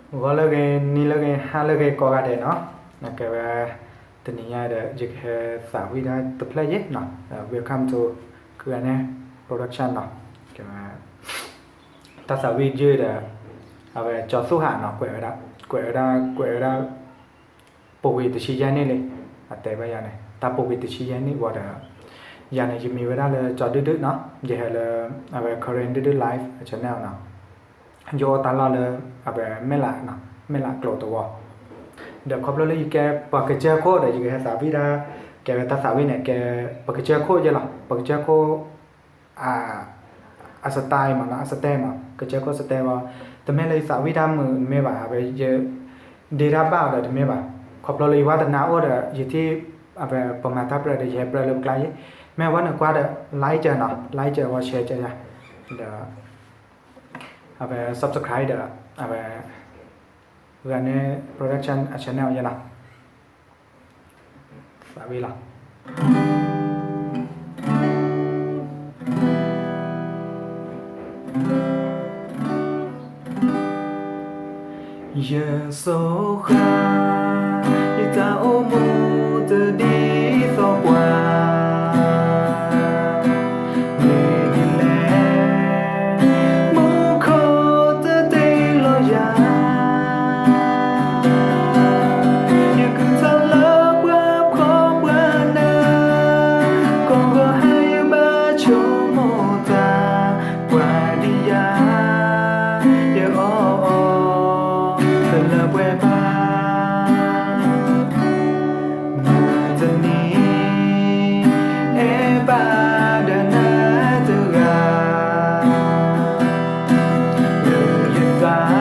ဂီၤလၢအဂ့ၤ, နံၤလၢအဂ့ၤ, ဟါလၢအဂ့ၤ ကိးဂၤဒဲးနီၤ. နကဲဝဲ တနံၤညါဒီး ယကဟဲသးဝံၣ်ဒၣ်တဖျၢၣ်ယဲနီၤ. Welcome to ကုၢ်ဂၤနဲ production နီၤ. ကဲဝဲ တၢ်သးဝံၣ်ယဲဒီး အဝဲကၠီသူၣ်ဟးနီၤ ကွဲးဝဲဒၣ်, ကွဲးဝဲဒၣ်, ကွဲးဝဲဒၣ် ပူၤကွံာ်တဆံယဲၢ်နံၣ်လံ, အတဲဘၣ်ယၤန့ၣ် တၢ်ပူၤကွံာ်တဆံယဲၢ်နံၣ်ဝံၤဒီး ယၤန့ၣ် ယမံၤဝဲဒၣ်လၢကၠီဒုၣ်ဒုၣ်နီၤ, ယဟဲလၢ အဝဲ Karen ဒုၣ်ဒုၣ် live channel နီၤ. ယအိၣ်တၢ်လီၢ်လၢ အဝဲ မဲၢ်လးနီၤ, မဲၢ်လးကျိၤတဝီ, ဒီးခီဖျိလၢယကဲပှၤကစၢၢ်ခိၣ်ဒီး ယကဟဲသးဝံၣ်ဒၣ်, ကဲဝဲတၢ်သးဝံၣ်န့ၣ် ကဲပှၤကစၢၢ်ခိၣ်ယဲလီၤ, ပှၤကစၢၢ်ခိၣ် အ style မးနီၤ, အ style မး, ကစၢၢ်ခိၣ် style ဝဲ, တမ့ၢ်လၢယသးဝံၣ်တၢ်မုာ်တမ့ၢ်ဘၣ်, အဝဲယ ဒ့တၢ်ဘၣ်အီၤဒီးတမ့ၢ်ဘၣ်, ခီဖျိလၢယဝဲတနါအိၣ်ဒီး ယထံၣ် အဝဲပမၤတၢ်ပြၢဒီး ယဟဲပြၢလၢပကျါယဲ, မ့ၢ်ဝဲနကွၢ်ဒီး like စၢၤနီၤ, like စၢၤဝဲ share စၢၤယၤ, ဒီး အဝဲ subscribe ဒီး အဝဲ ဂၤန့ၣ် production channel ယဲနီၤ. သးဝံၣ်လီၤ. ယစိဃာ် ယတၢ်အိၣ်မူတဒ်သိးပှၤ မ့ၢ်ဒ်လဲၣ် မူခိၣ်တတ့လီၤယၤ ယကထီၣ်လၢပှၤဖှီၣ်ပှၤနၢ ကိးဂီၤဟါယဘၣ်ဆိကမိၣ်တၢ် ပှၤဒ်ယၤ ယအီၣ်အီ တလၢပှဲၤဘၣ် မုၢ်တနံၤ အဲၣ်ဘၣ်ဒီးနၤတဂၤ လၢယသး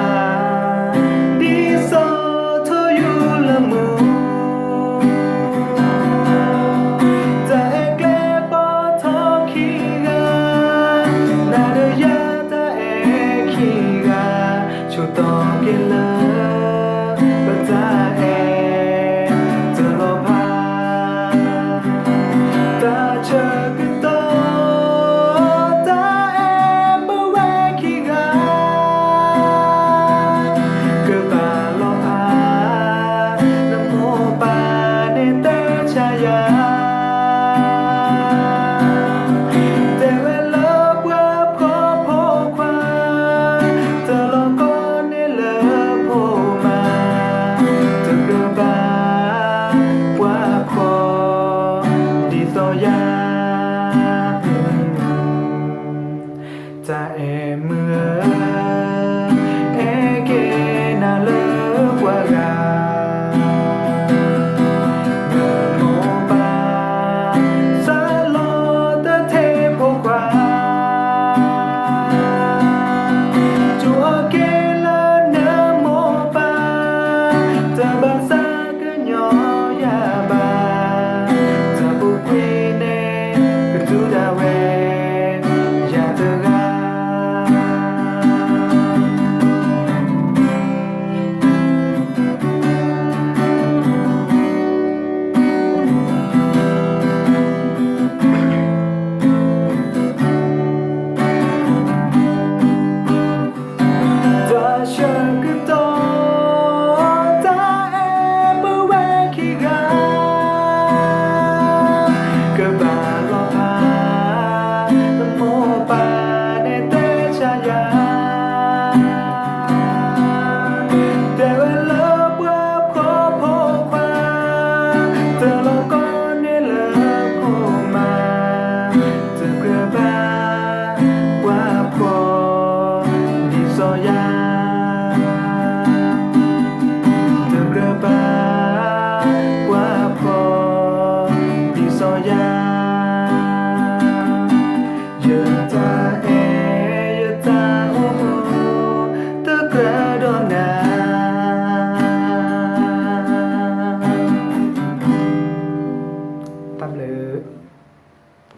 ဒ်သိးထိၣ်ယူၤလၢမူ တၢ်အဲၣ်ကျဲပီထီၣ်ခံဂၤ နၤဒီးယၤတၢ်အဲၣ်ခံဂၤ ဆိးတီက့ၤလၢ